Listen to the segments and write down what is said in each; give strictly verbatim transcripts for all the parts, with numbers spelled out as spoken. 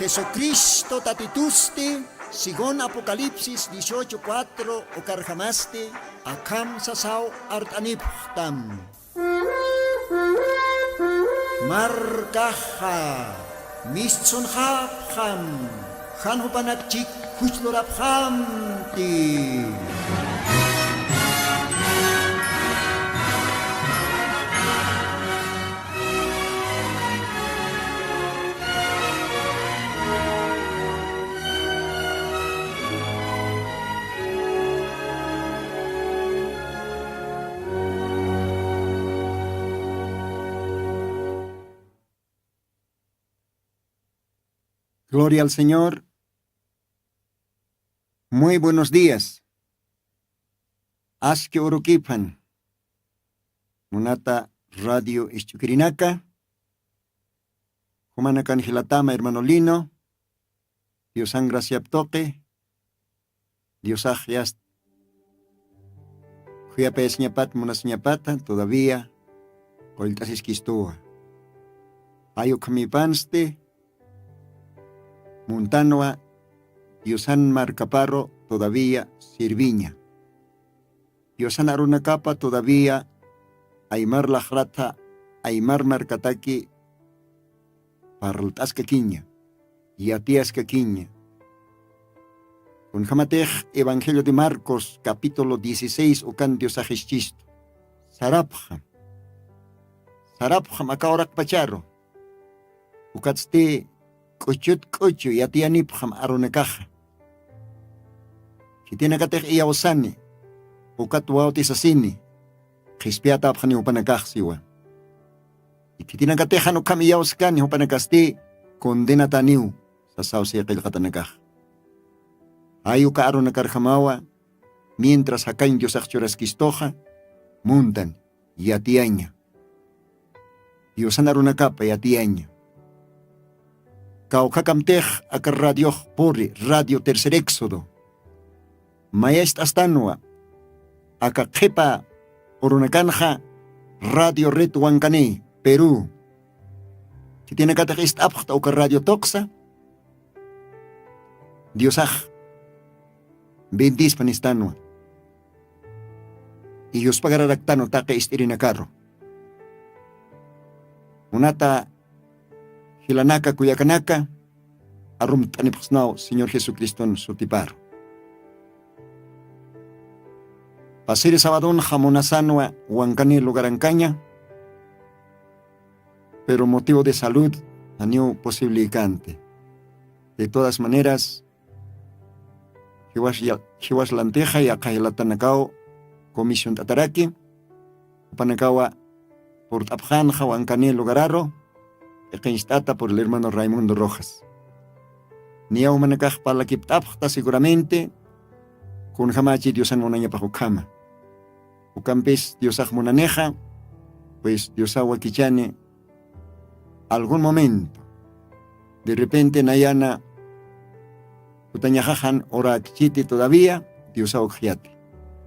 Jesucristo Tatitusti, según Apocalipsis dieciocho cuatro, ukarjamasti akham sasaw art'anipxtam. Markaxa mistsunxapxam, jan jupanak chik juchlurapxamti. Gloria al Señor. Muy buenos días. Aski urukiphan. Munata radio isch'ukirinaka. Jumanakan jilatama hermano Lino. Diosan graciap tuqi. Diosax yast khuyapayasiñapat munasiñapata todavía qullt'asiskistuwa. Ay ukhamipansti muntanwa Diosan markaparu todavía sirviña. Diosan arunakapa todavía aymar laqrata aymar markataki parlt'askakiña, yatiyaskakiña. Kunjamatix Evangelio de Marcos capítulo dieciséis ukan Diosax ischistu. Sarapxam. Sarapxam aka uraqpacharu. Ukatsti k'uchut k'uchu yatiyanipxam arunakaxa. Khitinakatix iyawsani, ukat wawtisasini, qhispiyatapxani jupanakax siwa. Khitinakatix jan ukham iyawskani jupanakasti condenataniw, sasaw siya qillqatanakax. Ay uka arunakarjamawa, mientras jakañ Diosax churaskistuxa, muntan, yatiyaña. Diosan arunakapa yatiyaña. Kawkhakamtix aka radiox puri, Radio Tercer Éxodo. Mayast'astanwa, aka qhipa urunakanxa Radio Red Wankani, Perú. Khitinakatix ist'apxta uka radio tuqsa, Diosax bendispan istanwa. Y yuspagararaktanwa taqi ist'irinakaru. Munata jilanaka kullakanaka, arumt'anipxsnaw Señor Jesucriston sutiparu. Pasiri sabadonxa munasanwa Wankani lugarankaña, pero motivo de salud janiw posible ikanti. De todas maneras, jiwas lantixa yaqha jilatanakaw comisión t'ataraki, jupanakawa purt'apxanxa Wankani lugararu, p'iqincht'ata por el hermano Raimundo Rojas. Niyaw jumanakax parlakipt'apxta seguramente, kunjamachi Diosan munañapax ukhama. Ukampis Diosax munanixa, pues Diosaw wakichani algún momento. De repente nayana jutañaxaxan orakchiti todavía, Diosaw ukxyati.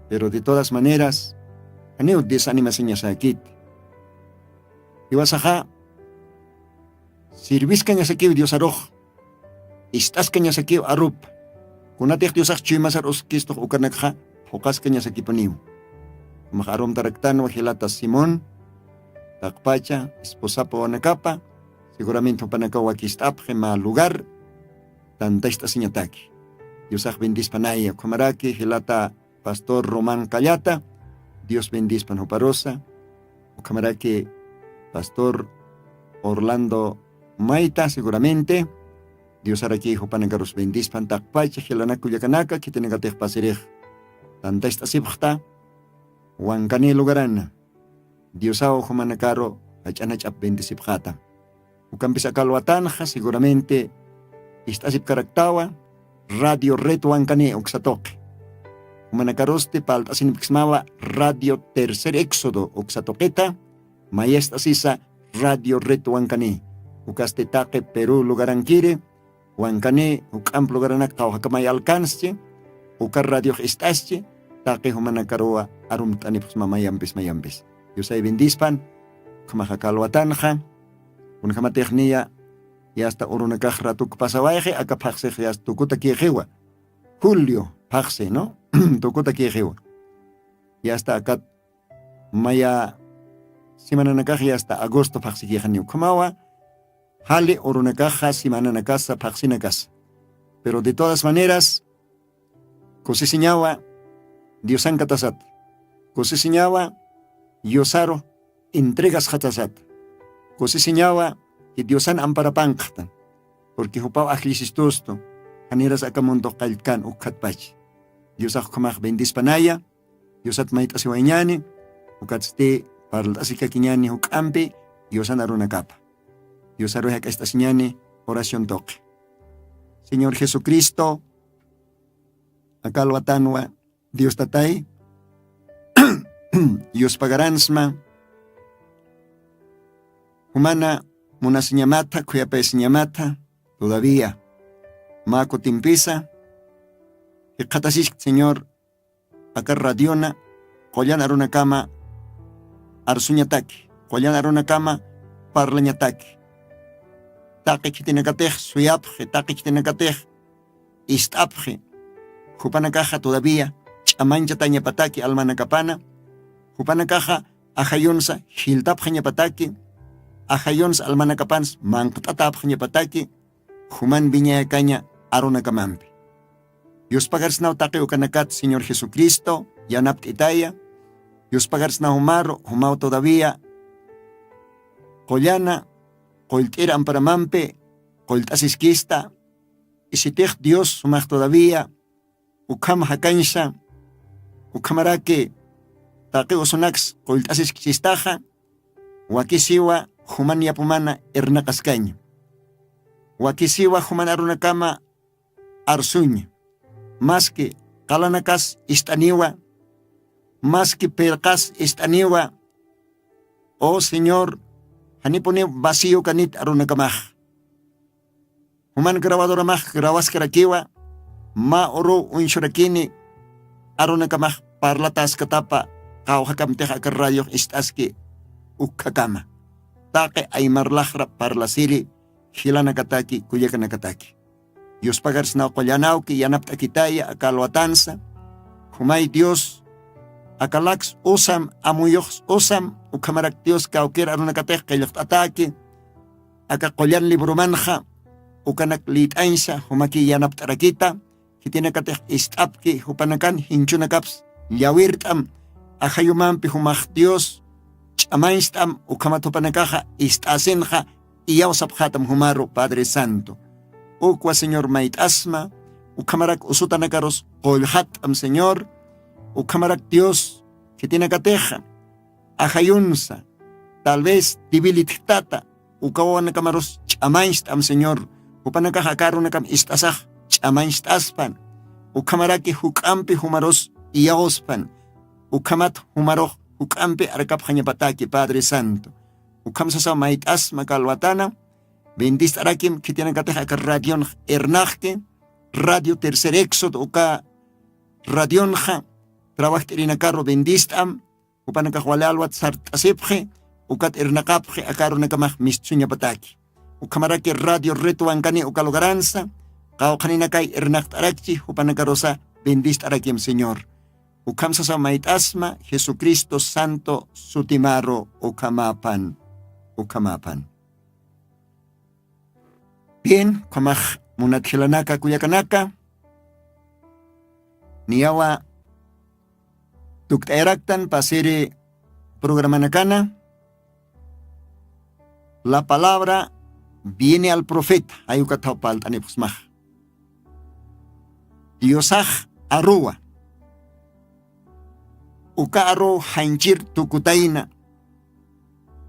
Pero de todas maneras, janiw desanimasiñasakiti. Iwasaxa, sirviskañasakiw Diosarux, ist'askañasakiw arup. Kunatix Diosax chuymasar uskistux ukanakxa, phuqaskañasakipuniw. Umax arumtaraktanwa jilata Simón, taqpacha, esposapa wanakapa, seguramente jupanakaw wakist'apxi mä lugar, tantacht'asiñataki. Diosax bendispanaya, ukhamaraki jilata pastor Román Callata, Dios bendispan juparusa, ukhamaraki pastor Orlando Maita, seguramente, Diosaraki jupanakarus bendispan taqpacha, jilanak kullakanaka, khitinakatix pasirix tantacht'asipxta, Wankani lugarana, Diosaw jumanakaru jach'anach'ap bendisipxata. Ukampis aka alwatanxa seguramente ist'asipkaraktawa Radio Red Wankani uksa tuqi. Jumanakarusti palt'asinipksmawa Radio Tercer Éxodo uksa tuqita, mayast'asisa Radio Red Wankani. Ukasti taqi Perú lugarankiri, Wankani juk'amp lugaranak qawjakamay alcanschi, uka radiox ist'aschi, taqi jumanakaruwa arumt'anipxsma mayampis mayampis. Diosay bendispan, ukhamaxa aka alwatanxa, kunjamatix niya Yasta urunakax ratuk pasawayxi aka phaqsix yasta tukuta kixiwa. Julio phaqsi no tukuta kixiwa. Yasta akat maya simananakax yasta agosto phaqsikixaniw khamawa. Jali urunakaxa simananakasa phaqsinakasa. Pero de todas maneras kusisiñawa diosankatasata. Kusisiñawa yusaru entregasxatasata. Kusisiñawa i diosan amparapanqxtan. Purqui jupaw ajllisistustu janiras aka mundox qalltkan ukkhatpachi. Diosax ukhamax bendispanaya. Diosat mayt'asiwayñani. Ukatsti parlt'asikakiñani juk'ampi diosan arunakapa. Diosaruy jak'acht'asiñani oración tuqi. Señor jesucristo akalwatanwa dios tatay yuspagaransma. Jumana munasiñamatha khuyapaysiñamatha todavía mä kutimpisa jikxatasichkt señor aka radiona qullan arunakama arsuñataki qullan arunakama parlañataki. Taqi khitinakatix suyapxi taqi khitinakatix ist'apxi jupanakaxa todavía ch'amañchatañapataki almanakapana. Jupanakaxa ajayunsa jiltapxañapataki ajayunsa almanakapansa manqt'atapxañapataki juman wiñayakaña arunakamampi. Yuspagarsnaw taqi ukanakat señor jesucristo yanapt'itaya. Yuspagarsnaw jumaru jumaw todavía qullana qullt'ir amparamampi qullt'asiskista. Isitix dios jumax todavía ukham jakañsa ukhamaraki taqi usunaks qullt'asiskchistaxa. Wakisiwa juman yapumana irnaqaskaña. Wakisiwa juman arunakama arsuña. Maski qalanakas ist'aniwa maski pirqas ist'aniwa. O señor janipuniw vaciokanit arunakamax. Juman grabaduramax grawaskarakiwa mä uruw uñsurakini arunakamax parlataskatapa qawxakamtix aka radiox ist'aski. Ukkhakama taqi aymarlaxra parlasiri jilanakataki kullakanakataki. Yuspagarsnaw qullanawki yanapt'akitaya aka alwatansa. Jumay dios akalaks usam amuyuxs usam ukhamarak dios kawkir arunakatix qillqt'ataki. Aka qullan librumanxa ukanak lït'añsa jumaki yanapt'arakita. Khitinakatix ist'apki jupanakan jinchunakaps llawirt'am ajayumampi jumax dios ch'amañst'am ukhamat jupanakaxa ist'asinxa iyawsapxatam jumaru padre santo. Ukwa señor mayt'asma ukhamarak usutanakarus qullxatt'am señor. Ukhamarak dios khitinakatixa ajayunsa tal vez debilitjtata ukawanakamarus ch'amañcht'am señor. Jupanakax akarunakam ist'asax ch'amañcht'aspan ukhamaraki juk'ampi jumarus iyawspan. Ukhamat jumarux juk'ampi arkapxañapataki padre santo. Ukham sasa mayt'asma kalwatana bendist'arakim khitinakatix aka radionx irnaxki radio tercer éxodo uka radionxa trabajt'irinakaru bendist'am. Jupanakax wali alwat sart'asipxi ukat irnaqapxi aka arunakamax mistsuñapataki. Ukhamaraki radio retuwankani uka lugaransa qawqhaninakay irnaqt'arakchi jupanakarusa bendist'arakim señor. Ukham sasa mayt'asma jesucristo santo sutimaru ukhamapan. Ukhamapan. Bien ukhamax munatjilanaka kullakanaka niyawa tukt'ayaraktan pasiri programanakana. La palabra viene al profeta. Ay ukathaw palt'anipxsmax diosax aruwa uka aruw janchir tukutayna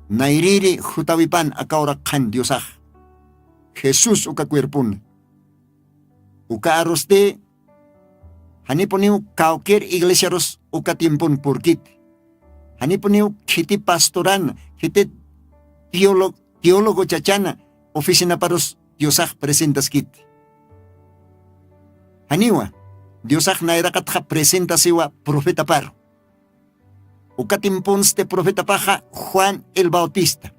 nayriri jutawipan akawra qhan diosax jesús uka cuerpuna. Uka arusti janipuniw kawkir iglesiarus uka timpun purkiti. Janipuniw khiti pastoran khiti teólogo chachana oficinaparus diosax presentaskiti. Janiwa diosax nayraqatxa presentasiwa profetaparu. Uka timpunsti profetapaxa juan el bautista.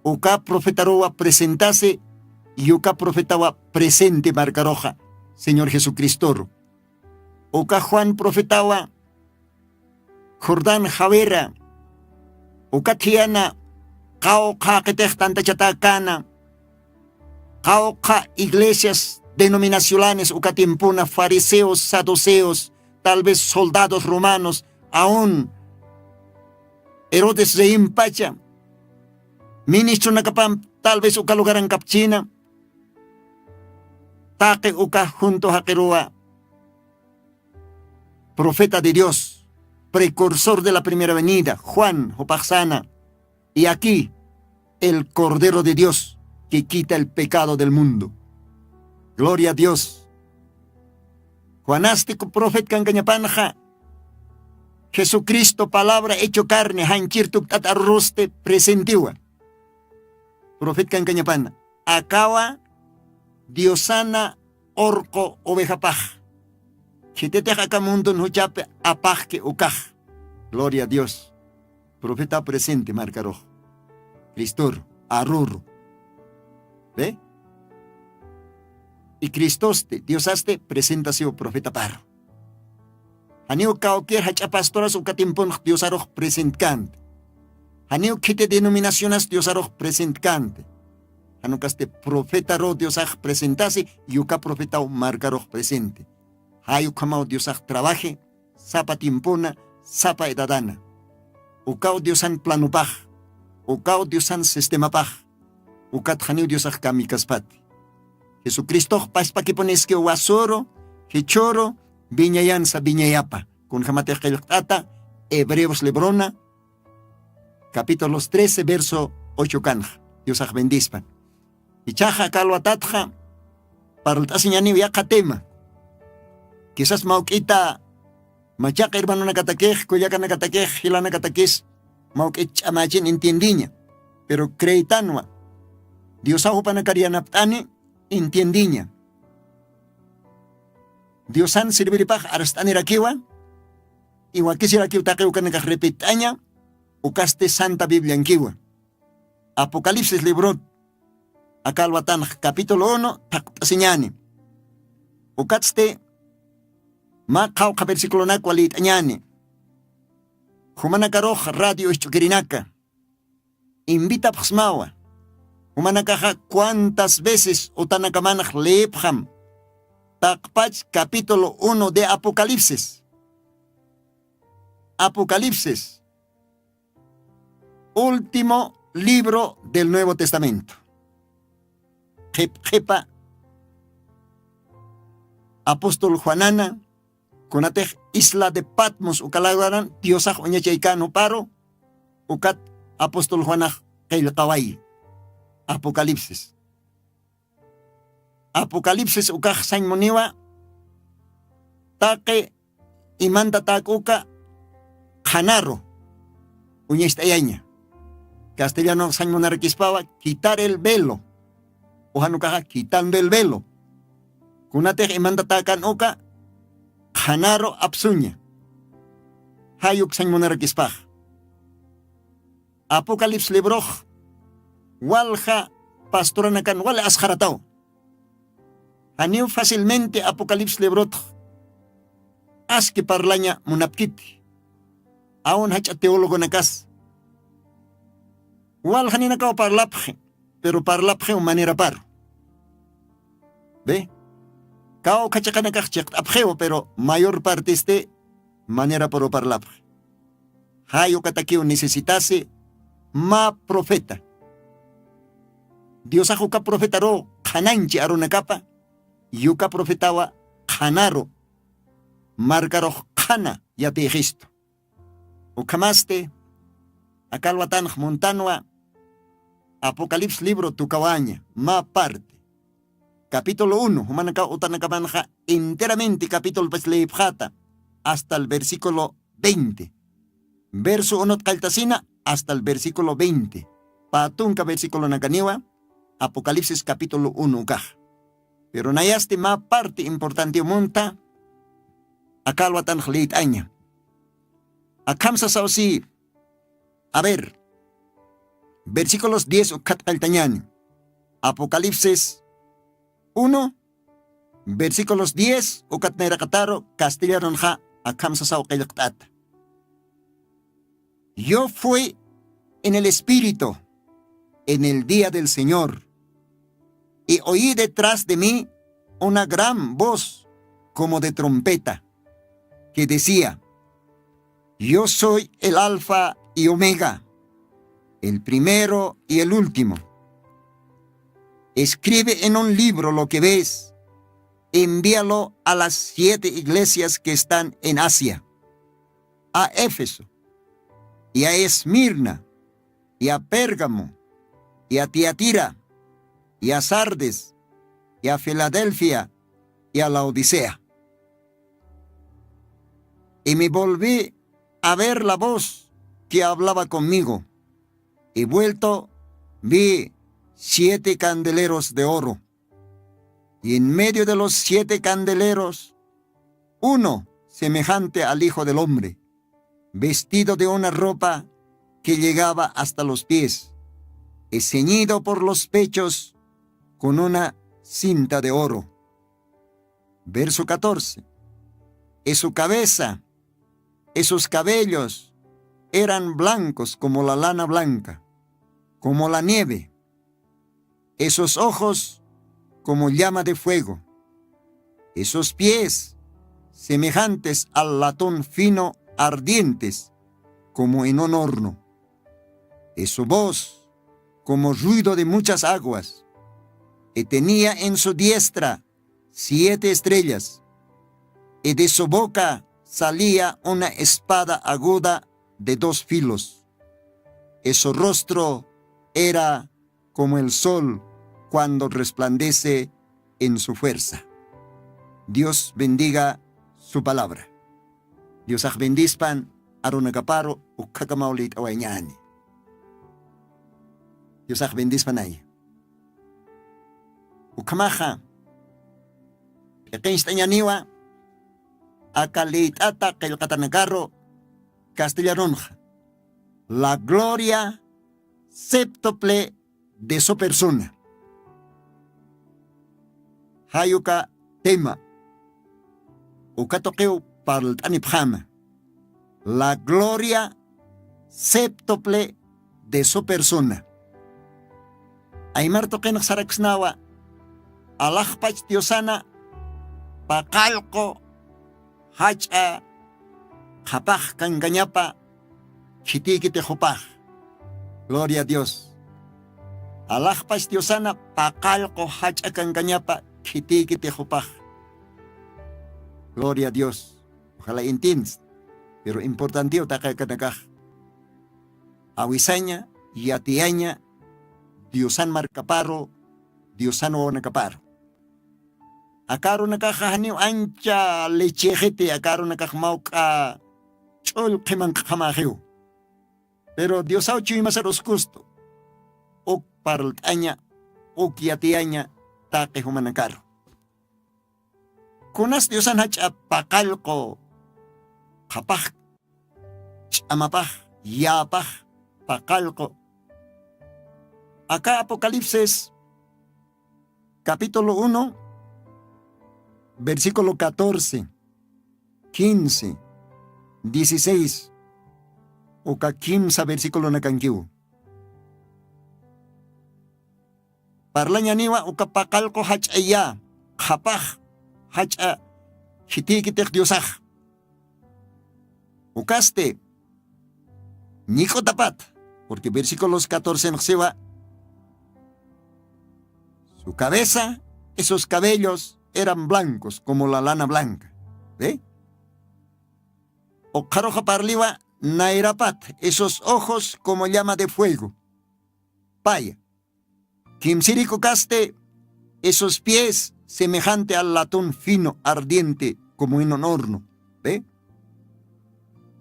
Uka profetaruwa presentasi, yuka profetawa presenti markaruxa señor jesucristoru. Uka juan profetawa jordan jawera. Uka thiyana qawqha qitix tantachatäkäna qawqha iglesias denominacionanes uka tiempuna fariseos saduceos tal vez soldados romanos aun herodes reyimpacha ministronakapam tal vez uka lugarankapchina taqi uka junto jaqiruwa profeta de dios precursor de la primera venida juan jupaxsana. Y aquí el cordero de dios que quita el pecado del mundo. Gloria a dios. Juanasti profet kankañapanxa jesucristo palabra hecho carne janchir tukt'at arurusti presentiwa. Profet kankañapana akawa diosana orqo ovejapax. Khititix aka mundun juchapi apaxki ukax. Gloria a dios. Profeta presente markarux cristor aruru. Ve y cristosti diosasti presentasiw profetaparu. Janiw kawkir jach'a pastoras uka timpunx diosarux presentkanti. Janiw khiti denominacionas diosarux presentkanti. Janukasti profetaru diosax presentasi yuka profetaw markarux presente. Jay ukhamaw diosax trabaji sapa tiempuna sapa edadana. Ukaw diosan planopax ukaw diosan sistemapax. Ukat janiw diosax kamikaspati jesucristox paspakipuniskiw wasuru jichhuru viñayansa viñayapa. Kunjamatix qillqt'ata hebreos librona capítulos trece verso ocho kanxa. Diosax bendispan. Ichaxa kalwatatxa parlt'asiñaniw yaqha tema. Kisas mawk'ita machaq hermanonakatakix kullakanakatakix jilanakatakis mawk'it ch'amachin entiendiña. Pero creetanwa diosaw jupanakar yanapt'ani entiendiña. Diosan sirviripax arst'anirakiwa iwakisirakiw taqiwkanakax repett'aña. Ukasti santa bibliankiwa apocalipsis librot akalwatanx capítulo uno thaqt'asiñani. Ukatsti mä qhawqha versiculonakwa lït'añani. Jumanakarux radio isch'ukirinaka invitapxsmawa. Jumanakaxa cuantas veces utanakamanx leepxam taqpach capítulo uno de apocalipsis. Apocalipsis último libro del nuevo testamento. Qhip qhipa apóstol juanana kunatix isla de patmos ukalawaran diosax uñachaykan juparu. Ukat apóstol juanax qillqawayi. Apocalipsis apocalipsis ukax sañmuniwa taqi imanta tak'uka qhanaru uñacht'ayaña. Castellanox sañmunarakispawa quitar el velo ujanukaxa quitando el velo. Kunatix imanta takan uka qhanaru apsuña. Jayuk sañmunarakispax apocalipsis librux walja pastoranakan wali asxarataw. Janiw facilmente apocalipsis librotx aski parlaña munapkiti. Aun jach'a teologonakas walja ninakaw parlapxi pero parlapxiw maneraparu. Ve kawkha chiqanakax chiqt'apxiw pero mayor partisti maneraparu parlapxi. Jay ukatakiw necesitasi mä profeta. Diosax uka profetaruw qhananchi arunakapa yuka profetawa qhanaru markarux qhana yatiyxistu. Ukhamasti akalwatanx muntanwa apocalipsis libro tukawaña mä parte capítulo uno jumanakaw utanakamanxa enteramente capítulopach leepxata hasta el versículo veinte. Verso unot qalltasina hasta el versículo veinte. Pä tunka versiculonakaniwa apocalipsis capítulo uno ukax. Pero nayasti mä parte importantiw munta akalwatanx lït'aña. Akham sasaw si a ver Versículos diez ukkhat qalltañani. Apocalipsis uno, versículos diez ukat nayraqataru castellanonxa akham sasaw qillqt'ata. Yo fui en el espíritu en el día del Señor, y oí detrás de mí una gran voz como de trompeta, que decía: "Yo soy el Alfa y Omega, el primero y el último. Escribe en un libro lo que ves, envíalo a las siete iglesias que están en Asia, a Éfeso, y a Esmirna, y a Pérgamo, y a Tiatira, y a Sardes, y a Filadelfia, y a Laodicea". Y me volví a ver la voz que hablaba conmigo, y vuelto vi siete candeleros de oro, y en medio de los siete candeleros, uno semejante al Hijo del Hombre, vestido de una ropa que llegaba hasta los pies, y ceñido por los pechos con una cinta de oro. Verso catorce. Y su cabeza y sus cabellos eran blancos como la lana blanca, como la nieve, y sus ojos como llama de fuego, y sus pies semejantes al latón fino, ardientes como en un horno, y su voz como ruido de muchas aguas, y tenía en su diestra siete estrellas, y de su boca salía una espada aguda de dos filos, y su rostro era como el sol cuando resplandece en su fuerza. Dios bendiga su palabra. Diosax bendispan arunakaparu ukhakamaw liyt'awayñani. Diosax bendispanay. Ukhamaxa p'iqincht'añaniwa aka liyt'ata qillqatanakaru castellanonxa: La gloria séptuple de su persona. Jayuka tema uka tuqiw parlt'anipxama: La gloria séptuple de su persona. Aymar tuqinx saraksnawa: Alaxpach Diosana paqallqu jach'a qhapax kankañapa khitiykitix jupax. Gloria a Dios. Alaxpach Diosana paqallqu jach'a kankañapa khitiykitix jupax. Gloria a Dios. Ojalá entiendes. Pero importantiw taqi akanakax awisaña, yatiyaña Diosan markaparu, Diosan wawanakaparu. Aka arunakaxa janiw ancha lechexiti, aka arunakax mawk'a ch'ullqhi manq'qhamäxiw. Pero Diosaw chuymasar uskustu uk parlt'aña, uk yatiyaña taqi jumanakaru. Kunas Diosan jach'a paqallqu qhapax, ch'amapax, yäpax paqallqu. Aka Apocalipsis capítulo uno, versículo catorce, quince, dieciséis, uka kimsa versículonakankiw. Parlañaniwa uka paqallqu jach'a yä, qhapax jach'a khitiykitix Diosax. Ukasti ñik'utapat, porque versículos catorce nxsiwa: "Su cabeza y sus cabellos eran blancos como la lana blanca". ¿Ve? Ukxaruxa parliwa nayrapat: "Y sus ojos como llama de fuego". Paya. Kimsirikukasti: "Y sus pies semejante al latón fino, ardiente como en un horno". ¿Ve?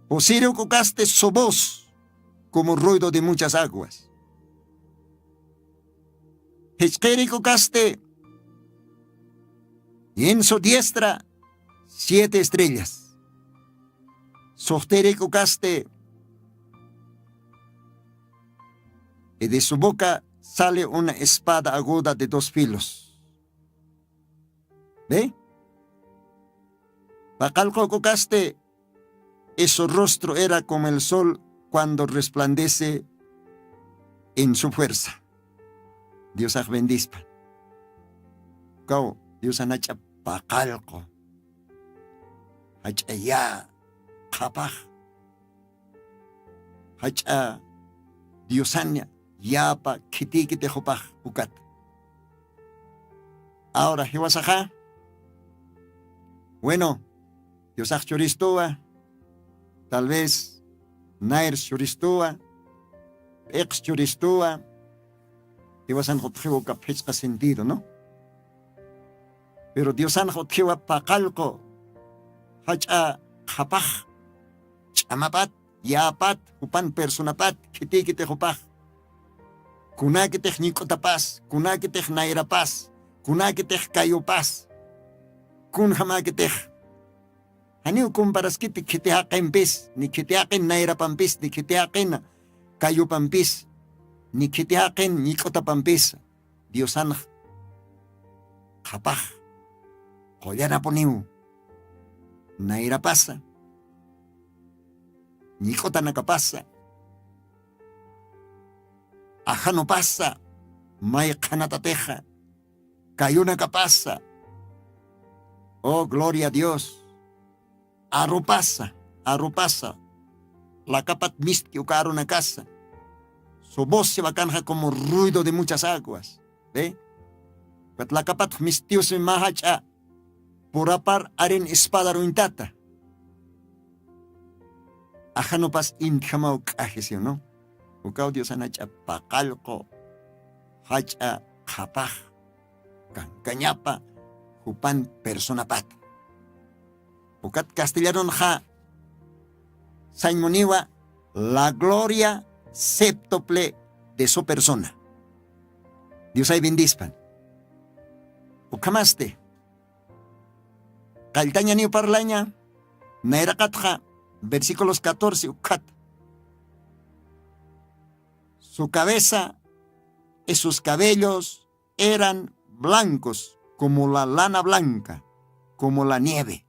Pusirikukasti: "Su voz como ruido de muchas aguas". Jichqirikukasti: "Y en su diestra siete estrellas". Suxtirikukasti: Y de su boca sale una espada aguda de dos filos. ¿Ve? Paqallqu ukasti, y su rostro era como el sol cuando resplandece en su fuerza. Diosax bendispa. Kaw Diosan jach'a paqallqu, jach'a ya qhapax, jach'a Diosan yapa khitïkitix jupax ukat. Ahora jiwasaxa, bueno, Diosax churistuwa, tal vez nayrs churistuwa, p'iqs churistuwa, jiwasanx utjiw uka phichqa sentido, ¿no? Pero Diosanx utjiwa paqallqu, jach'a qhapax, ch'amapat, yäpat, jupan personapat khitïkitix jupax. Kunäkitix ñik'utapas, kunäkitix nayrapas, kunäkitix kayupas, kunjamäkitix. Janiw comparaskiti khiti jaqimpis, ni khiti jaqin nayrapampis, ni khiti jaqin kayupampis, ni khiti jaqin ñik'utapampis. Diosanx qhapax qullanapuniw, nayrapasa, ñik'utanakapasa, ajanupasa, may qhanatatixa, kayunakapasa. Oh, gloria a Dios. Arupasa, arupasa. Lakapat mistki uka arunakasa. Su voz siwa kanxa como ruido de muchas aguas. ¿Ve? Ukat lakapatx mistiwsi mä jach'a purapar arin espada ruñtata. Ajanupas intjamaw k'aji, ¿sí o no? Ukaw Diosan jach'a paqallqu, jach'a qhapax, kankañapa, jupan personapata. Ukat castellanonxa sañmuniwa la gloria séptuple de su persona. Diosay bendispan. Ukhamasti, qalltañaniw parlaña, nayraqatxa versículos catorce ukkhat. Su cabeza y sus cabellos eran blancos como la lana blanca, como la nieve.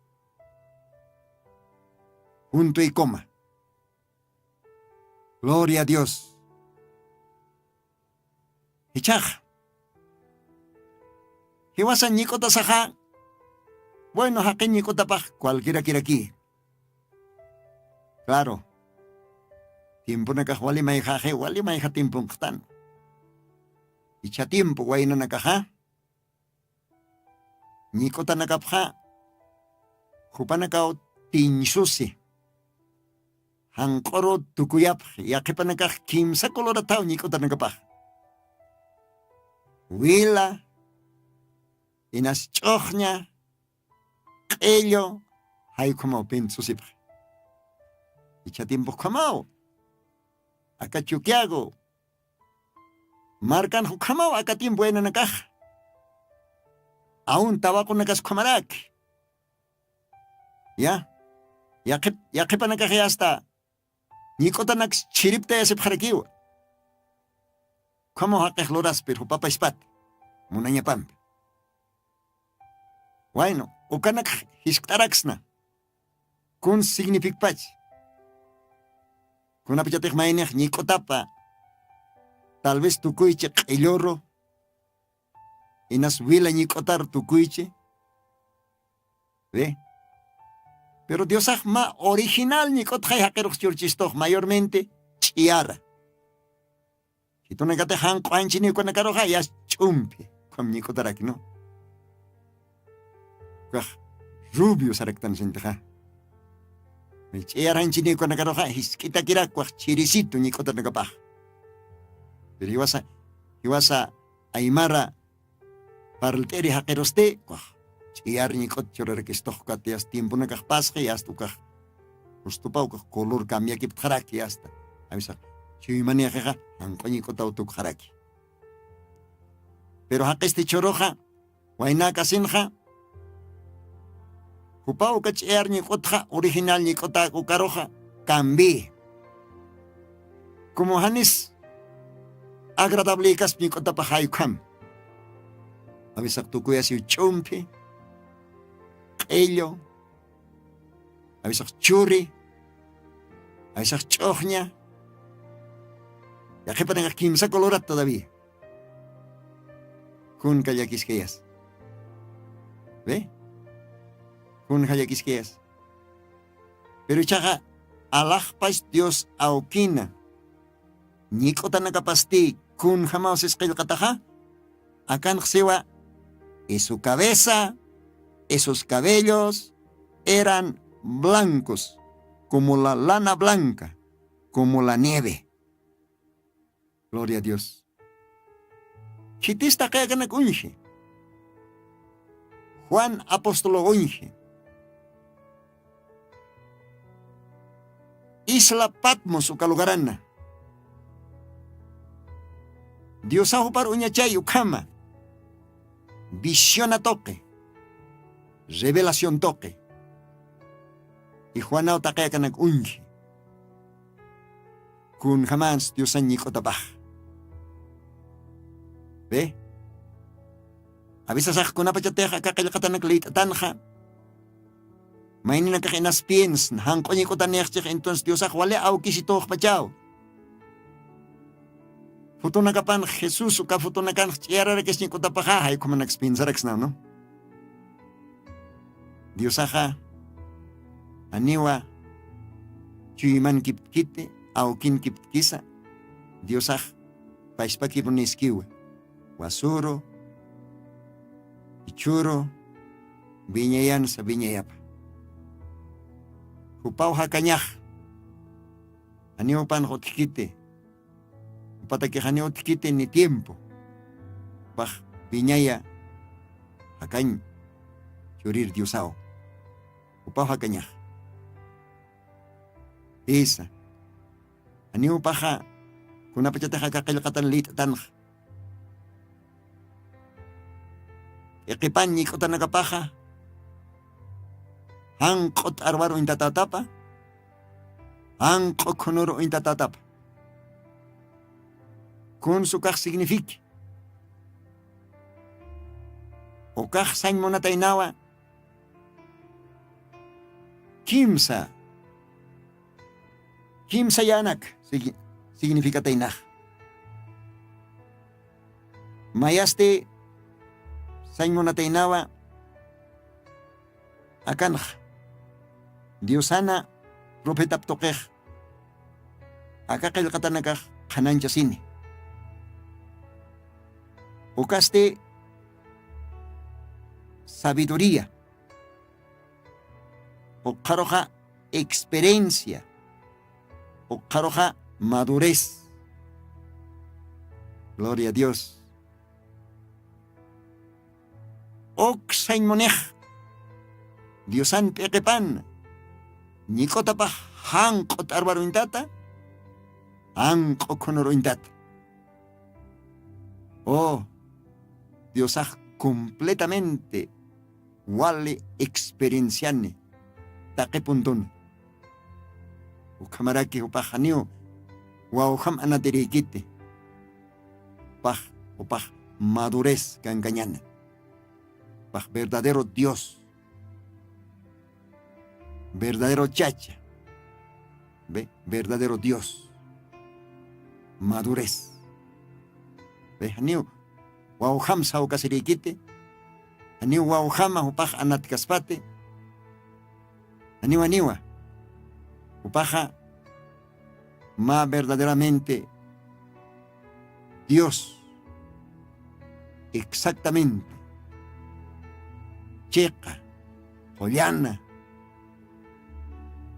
Punto y coma. Gloria a Dios. Jichhax, jiwasa ñik'utasaxa, bueno, jaqin ñik'utapax cualquierakiraki. Claro, tiemponakax wali mayjaxi, wali mayja tiemponqtan. Ichha tiempo waynanakaxa, ñik'utanakapxa jupanakaw tiñsusi, janq'uru tukuyapxi. Yaqhipanakax kimsa colorataw ñik'utanakapax. Wila, inas ch'uxña, q'illu, jay ukhamaw pintsusipxi. Ichha tiempo ukhamaw, aka Chukiyawu markanx ukhamaw aka tiempo waynanakax. Aun tawaqunakas ukhamaraki. Ya, yaqhip yaqhipanakax yasta ñik'utanaks chhiriptayasipxarakiwa. Ukhamaw jaqix luraspir jupapaspat munañapampi. Waynu, ukanakx jiskt'araksna. Kun significpach? Kunapachatix maynix ñik'utapa tal vez tukuychi q'illuru, inas wila ñik'utar tukuychi. Ve. Pero diosax mä original ñik'utxay jaqirux churchistux mayormente ch'iyara. Jitunakatix janq'u janchiniw ukanakaruxa yas ch'umpi ukham ñik'utaraki, ¿no? Ukax rubio saraktan sintixa. Ch'iyar janchiniw ukanakaruxa jisk'itakirak ukax chirisitu ñik'utanakapax. Pero jiwasa jiwasa aymara parlt'iri jaqirusti ukax ch'iyar ñik'ut churarakistux ukat yasta tiemponakax pasxi yasta ukax justupa ukax color cambiakiptxaraki yasta. Awisax chuymanixixa janq'u ñik'utaw tukxaraki. Pero jaqisti churuxa waynakasinxa jupaw uka ch'iyar ñik'utxa original ñik'utak ukaruxa cambi. Como janis agradable kaspi ñik'utapaxay ukham. Awisaq tukuyasiw ch'umpi, q'illu, awisaq churi, awisaq ch'uxña. Yaqhipanakax kimsa colorat todavía. Kunka llakiskayas? Ve, kunja llakiskayas? Pero ichaxa alaxpas dios awkina ñik'utanakapasti kunjamaw sisqillqataxa. Akanxsiwa, y su cabeza y sus cabellos eran blancos como la lana blanca, como la nieve. Gloria a dios. Khitis taqi akanak uñji? Juan apostolo uñji. Isla patmos uka lugarana diosaw jupar uñachay ukhama visiona toqi, revelación toqi. Y juanaw taqi akanak uñji? Kunjamans diosan ñik'utapax? Ve, avisasax kunapachatix aka qillqatanak liyt'atanxa, mayninakax inaspiensna janq'u ñik'utanixchix entonces diosax wali awkisituxpachaw. Futunakapanx jesús uka futunakanx ch'iyararakis ñik'utapaxa jaykhumanakis piensaraksnaw no? Diosaxa aniwa chuyman kiptkiti awkin kiptkisa. Diosax pashpakipuniskiwa wasuru, ichhuru, wiñayansa wiñayapa. Jupaw jakañax aniw panx utjkiti. Jupatakix aniw utjkiti ni tiempo. Jupax wiñaya jakañ churir diosaw. Jupaw jakañax jisa. Aniw paxa kunapachatix aka qillqatan lït'tanxa. P'iqipan ñik'utanakapaxa janq'u t'arwar uñtatatapa janq'u khunur uñtatatapa. Kunsukax signifique ukax sañ munataynawa. Kimsa kimsa yanak significataynax. Mayasti sañ munataynawa akanx diosana profetap tuqix aka qillqatanakax qhananchasini. Ukasti sabiduría ukxaruxa experiencia ukxaruxa madurez. Gloria a dios. Uksañ munix diosan p'iqipan ñik'utapax janq'u t'arwaruñtata janq'u khunuruñtata. O diosax completamente wali experienciani taqi puntuna. Ukhamaraki jupax janiw wawjam anatirïkiti. Jupax jupax madurez kankañana. Jupax verdadero dios, verdadero chacha, verdadero dios, madurez. Janiw wawjam sawkasirïkiti. Janiw wawjama jupax anatkaspati. Janiw aniwa jupaxa mä verdaderamente dios exactamente chiqa qullana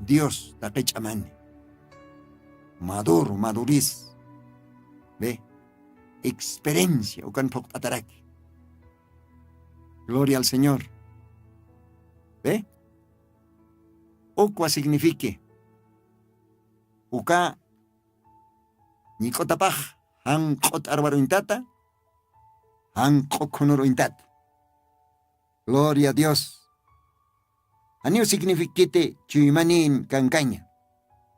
dios taqich'amani. Maduro maduriz. Ve, experiencia ukan phuqt'ataraki. Gloria al señor. Ve, ukwa signifique uka ñik'utapax janq'u t'arwaruñtata janq'u khunuruñtata. Gloria a dios. Janiw signifiquiti chuymanin kankaña.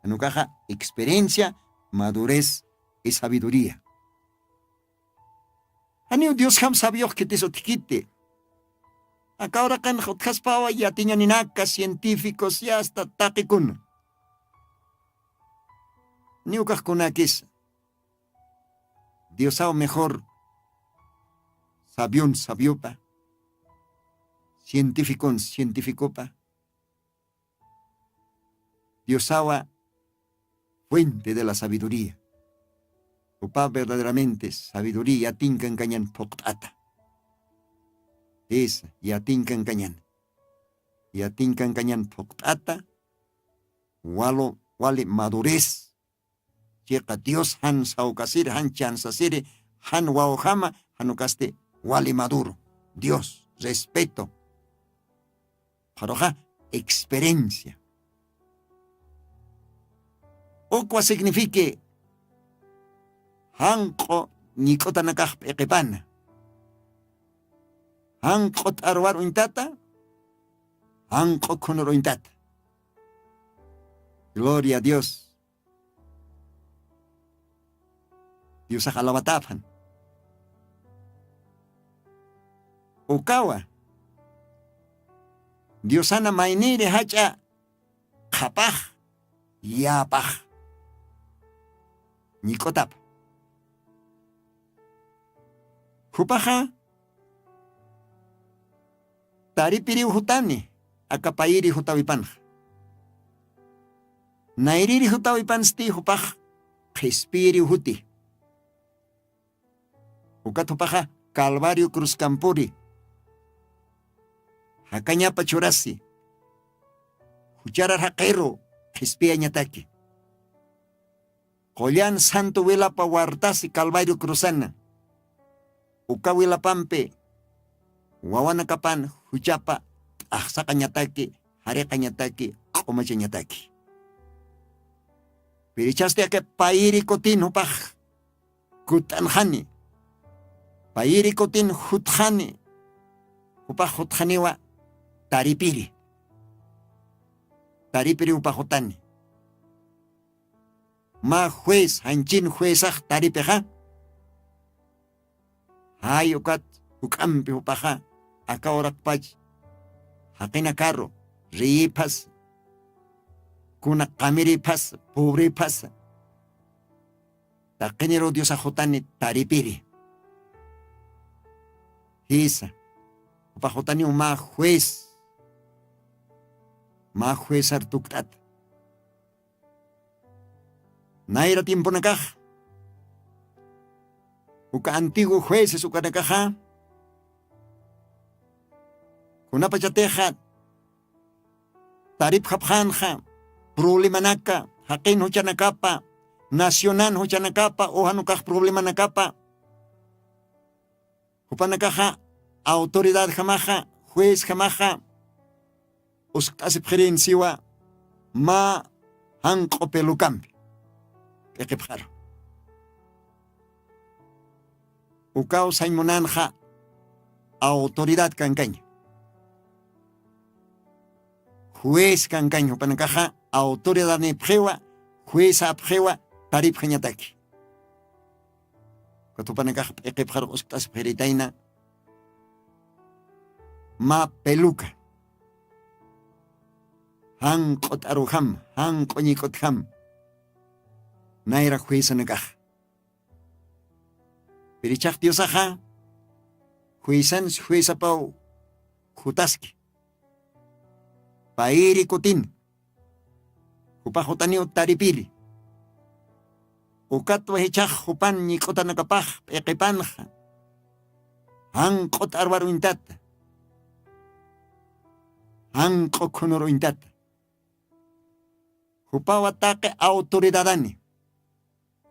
Janukaxa experiencia, madurez y sabiduría. Janiw diosjam sabiox khitis utjkiti. Aka uraqinx utjaspawa yatiñaninaka cientificos yasta taqikuna. Niw kajkunakisa diosaw mejor sabion sabiopa, cientificon cientificopa. Diosawa fuente de la sabiduría. Upa verdaderamente sabiduría yatinkan kañan phuqt'ata. Esa yatinkan kañan yatinkan kañan phuqt'ata. Walo wali madurez. Chiqa dios jan sawkasiri jan chansasiri jan wawjama janukasti wali maduro. Dios respeto. Qharuxa experiencia. Ukwa signifique janq'u ñik'utanakax p'iqipana. Janq'u t'arwar uñtata. Janq'u khunur uñtata. Gloria a dios. Diosax alawataphan. Ukawa diosana mayniri jach'a qhapax yapax ñik'utapa. Jupaxa taripiriw jutani. Aka payiri jutawipanxa nayriri jutawipansti jupax qhispiyiriw juti. Ukat jupaxa calvario cruzkampuri jakañapa churasi jucharar jaqiru qhispiyañataki. Qullan santo wilapa wartasi calvario cruzana. Uka wilapampi wawanakapan juchapa t'axsaqañataki jariqañataki q'umachañataki. Pirichasti aka payiri kutin jupax kut'anxani. Payiri kutin jutxani. Jupax jutxaniwa taripiri. Taripiri jupax jutani. Mä juez janchin juezax taripixa jay ukat juk'ampi jupaxa aka uraqpach jaqinakaru riyiphasa kuna qamiriphasa puriphasa. Taqiniruw diosax jutani taripiri. Jisa jupax jutaniw mä juez mä juezar tukt'ata. Nayra tiemponakax uka antiguo jueces ukanakaxa kunapachatixa taripxapxanxa problemanaka jaqin juchanakapa nacionan juchanakapa ujanukax problemanakapa. Jupanakaxa autoridadjamaxa juezjamaxa uskt'asipxirin siwa mä janq'u pelukampi p'iqipxaru. Ukaw sañ munanxa autoridad kankaña. Juez kankaña jupanakaxa autoridadnipxiwa juezapxiwa taripxañataki. Ukat jupanakax p'iqipxarux uskt'asipxiritayna mä peluca janq'u t'arujam janq'u ñik'utjam. Nayra juezanakax pirichax diosaxa juezans juezapaw jutaski. Payiri kutin jupax jutaniw taripiri. Ukatwa jichhax jupan ñik'utanakapax p'iqipanxa janq'u t'arwar uñtata janq'u khunur uñtata. Jupawa taqi autoridadani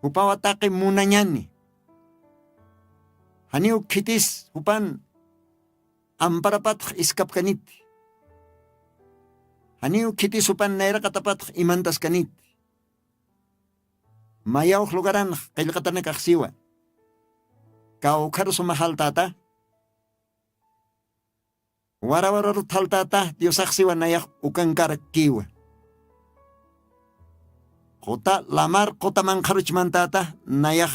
jupawa taqi munañani. Janiw khitis jupan amparapatx iskapkaniti. Janiw khitis jupan nayraqatapatx imantaskaniti. Mayawx lugaranx qillqatanakaxsiwa kawkharu sumaxaltata. Warawararu thaltata diosaxsiwa nayax ukankarkiwa. Quta lamar quta manqharuchmantata nayax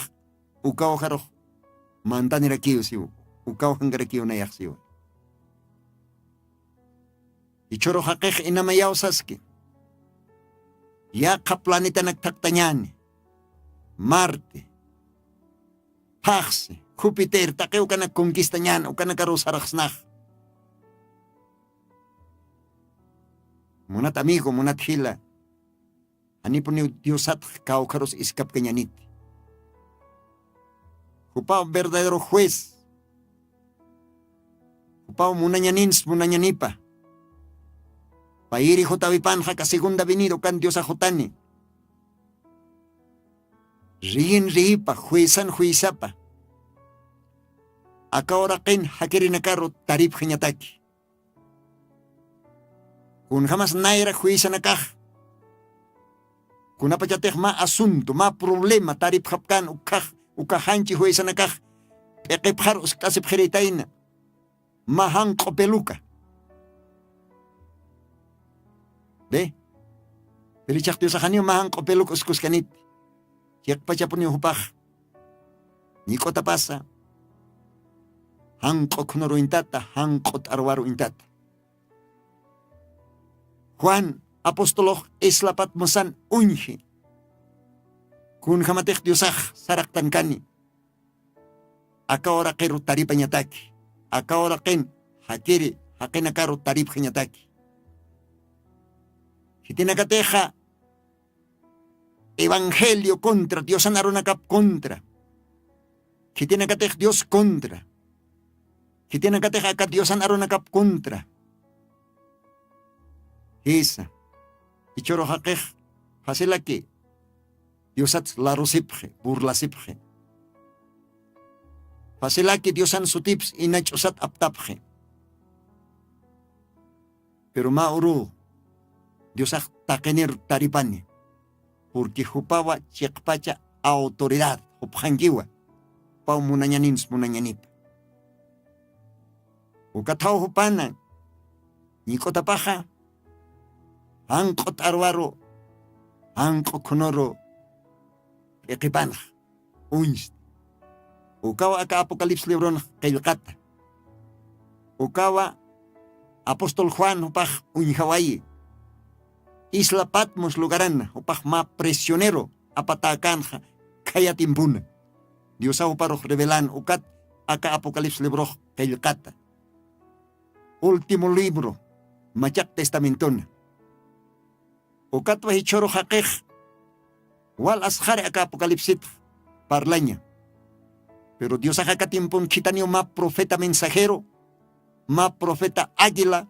ukawjarux mantanirakiw siw, ukaw jankarakiw nayax siwa. Ichhuru jaqix inamayaw saski, yaqha planetanak thaqtañäni, marte, phaxsi, jupiter taqi ukanak conquistañän ukanakaruw saraxsnax. Munat amigo, munat jila, janipuniw diosatx kawkharus iskapkañaniti. Jupaw verdadero juez. Jupaw munañanins munañanipa. Payiri jutawipanxa aka segunda venido kan diosax jutani. Riyin riyipa juezan juizapa. Aka uraqin jakirinakaru taripxañataki. Kunjamas nayra juezanakax, kunapachatix mä asunto mä problema taripxapkän ukhax, ukaxanchi juezanakax p'iqipxar uskt'asipxiritayna. Mä janq'u peluca. Be, pirichax diosaxaniw mä janq'u peluca uskuskaniti. Chiqpachapuniw jupax ñik'utapasa janq'u khunuru intata, janq'u t'arwaru intata. Juan apostolox islapat musan uñji. Kunjamatix diosax saraqtankani, aka uraqiru taripañataki, aka uraqin jakiri jaqinakaru taripxañataki. Khitinakatixa evangelio contra diosan arunakap contra, khitinakatix dios contra, khitinakatix aka diosan arunakap contra. Jisa, ichhuru jaqix facilaki diosat larusipxi burlasipxi. Facilaki diosan sutips inach'usat aptapxi. Pero mä uru diosax taqinir taripani, purqui jupawa chiqpacha autoridad jupxankiwa. Jupaw munañanins munañanipa. Ukathaw jupana ñik'utapaxa janq'u t'arwaru janq'u khunuru p'iqipanxa uñsti. Ukawa aka apocalipsis libronx qillqata. Ukawa apostol juan jupax uñjawayi isla patmos lugarana jupax mä prisionero apatäkänxa khaya timpuna. Diosaw juparux revelan ukat aka apocalipsis librox qillqata. Último libro machaq testamentona. Ukatwa jichhuru jaqix wal asxari aka apocalipsitx parlaña. Pero diosax aka timpun khithaniw mä profeta mensajero, mä profeta águila,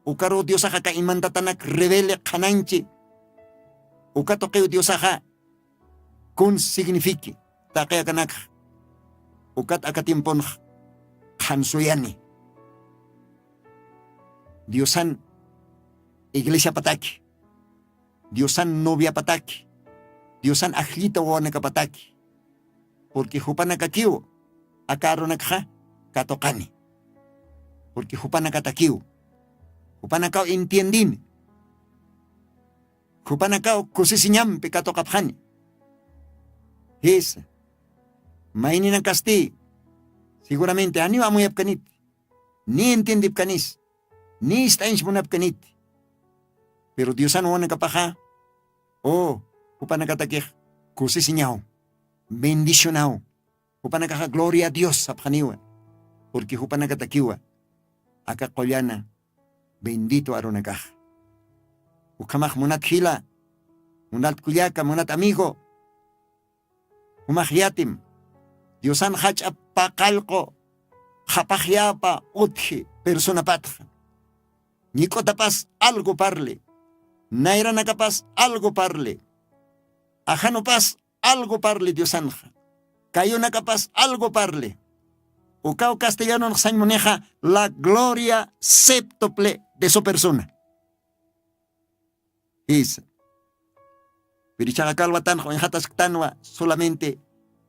ukaruw diosax aka imantatanak revele qhananchi. Uka tuqiw diosaxa kun signifiqui taqi akanakx ukat aka tiemponx qhansuyani. Diosan iglesiapataki, diosan noviapataki, diosan ajllita wawanakapataki. Purqui jupanakakiw aka arunakxa katuqani. Purqui jupanakatakiw jupanakaw entiendini. Jupanakaw kusisiñampi katuqapxani. Jisa, mayninakasti seguramente janiw amuyapkaniti, ni entiendipkanis, ni ist'añch munapkaniti. Pero diosan wawanakapaxa o jupanakatakix kusisiñaw, bendicionaw. Jupanakaxa gloria a dios sapxaniwa. Purqui jupanakatakiwa aka qullana bendito arunakaxa. Ukhamax munat jila, munat kullaka, munat amigo, jumax yatim diosan jach'a paqallqu qhapaxyapa utji personapatxa. Ñik'utapas algo parli, nayranakapas algo parli, ajanupas algo parli diosanxa, kayunakapas algo parli. Ukaw castellanonx sañmunixa la gloria septople de su persona. Jisa, pirichaqa kalwatanx uñjatasktanwa solamente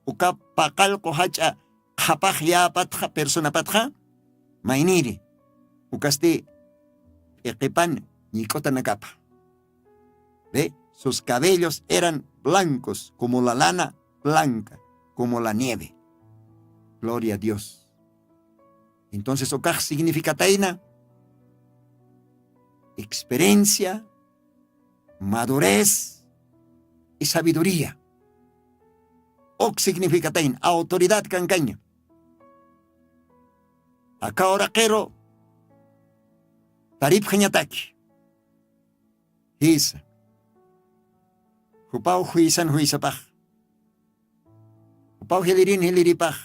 uka paqallqu jach'a qhapax yäpatxa personapatxa. Mayniri ukasti p'iqipan ñik'utanakapa. Ve, sus cabellos eran blancos como la lana blanca, como la nieve. Gloria a Dios. Entonces ukax significatayna experiencia, madurez y sabiduría. Uk significatayna autoridad kankaña. Aka uraqiru taripxañataki. Jisa. Jupaw juisan juisapax, jupaw jilirin jiliripax,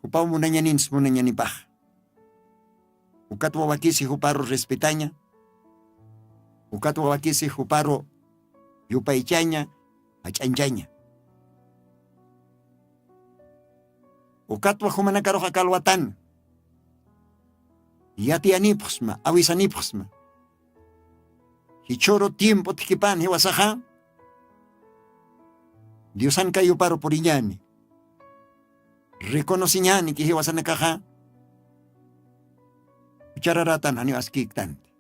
jupaw munañaninsi munañanipax. Ukat wawakisi juparu respetaña. Ukat wawakisi juparu yupaychaña, jach'anchaña. Ukatwa jumanakarux akalwatan yatiyanipxsma awisanipxsma. Jichhuru tiempo thikipan jiwasaxa diosan kayuparu puriñani. Reconociñani ki jiwasanakaxa uchararatan janiw askiktanti.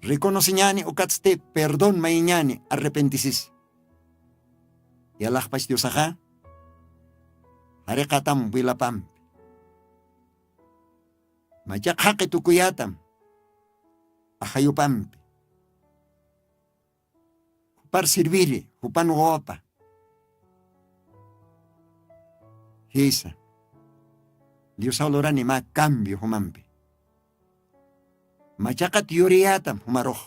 Reconociñani ukatsti perdón mayiñani arrepentisisi. Yalaxpach diosaxa jariqatam wilapampi machaq jaqi tukuyatam ajayupampi jupar sirviri jupan wawapa. Jisa. Diosaw lurani mä cambio jumampi machaqat yuriyatam jumarux.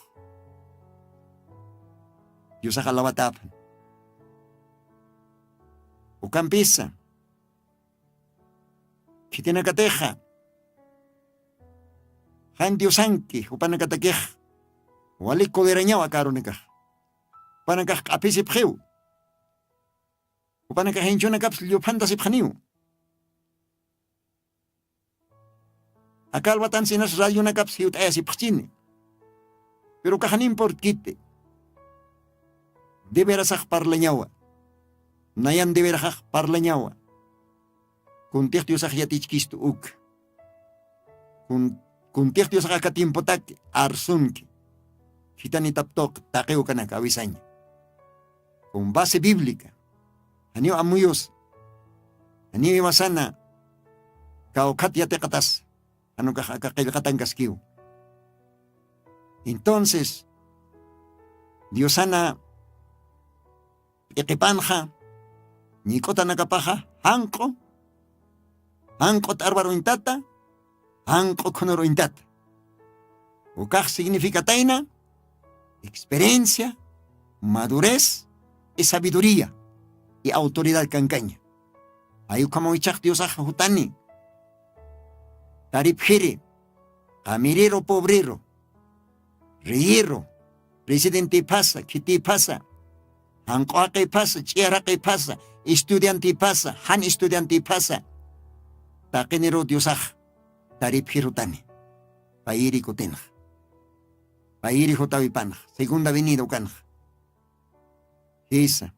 Diosax alawataphan. Ukampisa khitinakatixa jan diosanki jupanakatakix wali coderañaw akarunakax. Jupanakax q'aphisipxiw. Jupanakax inchunakapis lluphantasipxaniw. Aka alwatansinas radionakapis jiwt'ayasipxchini. Pero kaxan importkiti. Deberasax parlañawa. Nayan deberaxax parlañawa. Kuntix diosax yatichkistu uk. Kuntix diosax aka tiempotaki arsunki. Khitanitaptuq taqiw kanaka awisaña. Con base bíblica janiw amuyus janiw iwasana kawkhat yatiqatas janukax aka qillqatankaskiw. Entonces diosana p'iqipanxa ñik'utanakapaxa janq'u janq'u t'arwaruñtata janq'u khunuruñtata. Ukax significatayna experiencia, madurez y sabiduría y autoridad kankaña. Ay ukhamawichax diosax jutani taripjiri qamiriru pobriru reyiru presidentipasa khitipasa janq'u jaqiphasa ch'iyar jaqiphasa estudiantipasa jan estudiantipasa taqiniru diosax taripjirutani. Payiri kutinxa payiri jutawipanxa segunda venida ukanxa. Jisa.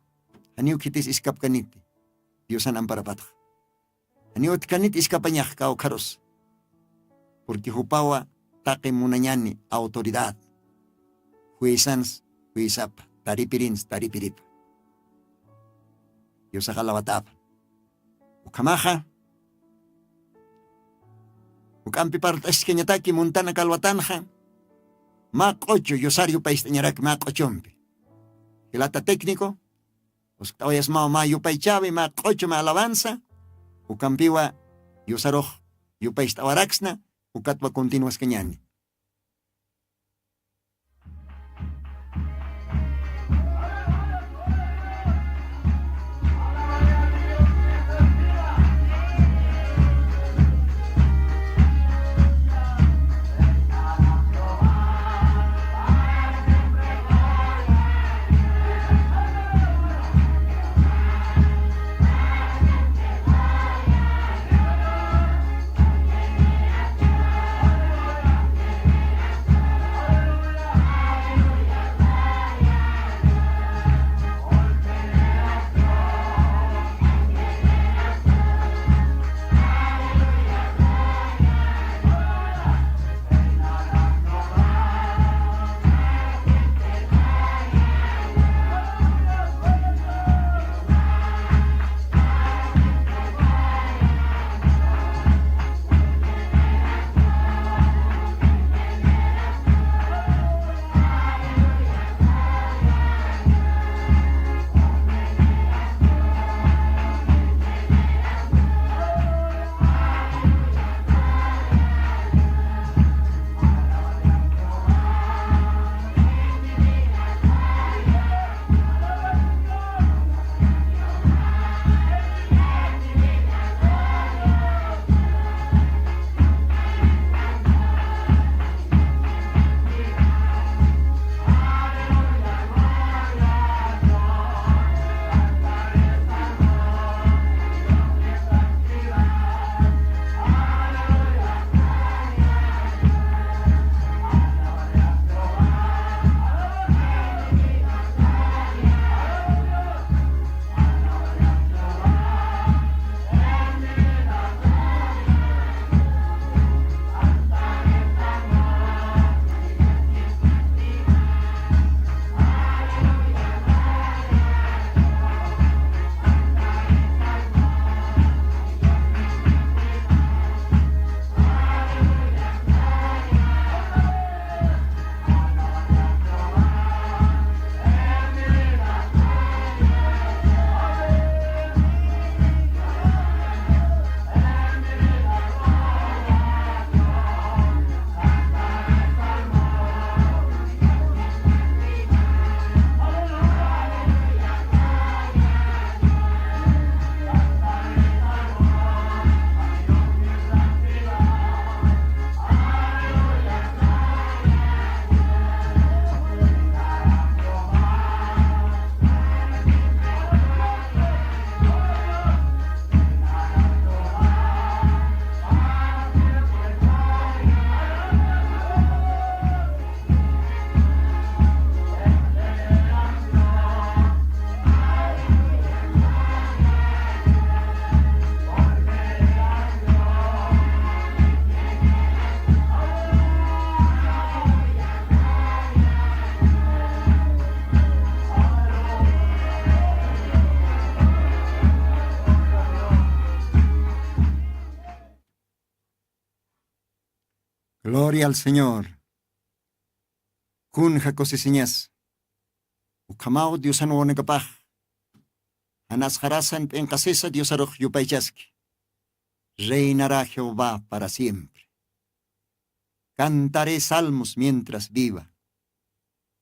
Janiw khitis iskapkaniti diosan amparapatxa. Janiw utkanit iskapañax kawkharus. Purqui jupawa taqi munañani autoridad juisans juisapa taripirins taripiripa. Diosax alawat'apa. Ukhamaxa juk'ampi part'askañataki muntana kalwatanxa mä q'uchu yusar yupayst'añaraki mä q'uchumpi. Jilata técnico uskt'awayasmaw mä yupaychawi mä q'uchu mä alabanza. Ukampiwa yusarux yupayst'awaraksna. Ukatwa continuaskañani. Gloria al señor. Kunja kusisiñas. Ukhamaw diosan wawanakapax janasxarasan p'inqasisa diosarux yupaychaski. Reinarä jehová para siempre. Cantaré salmos mientras viva.